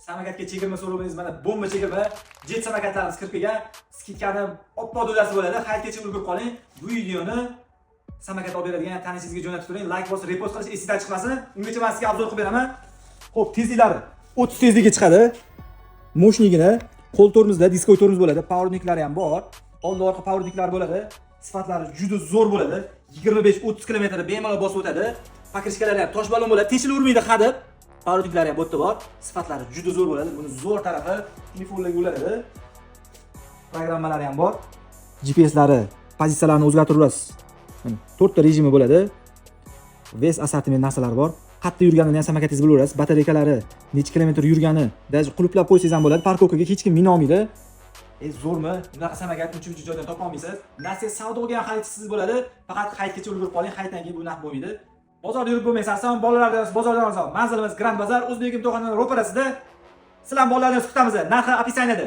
Samokatga chegirma so'ramadingiz, mana bomba chegirma. Jet samokatlarimiz kirib kelgan. Скидка ni oppoq do'lasi bo'ladi. Hayitgacha ulgurib qoling. Bu videoni samokat olib beradigan tanishingizga jo'natib turing. Like bosib, repost qilish esingizdan chiqmasin. Ungacha men sizga обзор qilib beraman. Xo'p, tezliklari 30 tezlikka chiqadi. Мощный gina qo'l tormozda diskoy tormoz bo'ladi. Поворотник lari ham bor. Oldi orqa поворотник lar bo'ladi. Sifatlari juda zo'r bo'ladi. 25-30 km bemalol bosib o'tadi. Покрышка lari ham tosh balon bo'ladi. Teshilavermaydi hadeb. Поворотник lari ham bu yerda bor. Sifatlari juda zo'r bo'ladi. Buni zo'r tarafi telefonlarga ulanadi. Programmalari ham bor. GPSlari pozitsiyalarni o'zgartiraverasiz. Mana to'rtta rejimi bo'ladi. Весь ассортимент narsalar bor. Qayerda yurganini ham samokatingiz bilaverasiz. Batarekalari necha kilometr yurgani, даже qulflab qo'ysangiz ham bo'ladi. Парковка ga hech kim mina olmaydi. E, zo'rmi? Bunaqa samokat uncha muncha joydan topa olmaysiz. Nasiya savdoga ham xaridsiz bo'ladi. Faqat hayitgacha ulgurib qoling, hayitdan keyin bu narx bo'lmaydi. Bozorda yurib bo'lmaysiz, arzon, bolalardan bozordan arzon. Manzilimiz Grand Bazar, O'zbegim to'xananing ro'parasida. Sizlar bolalarni kutamiz. Narxi описание da.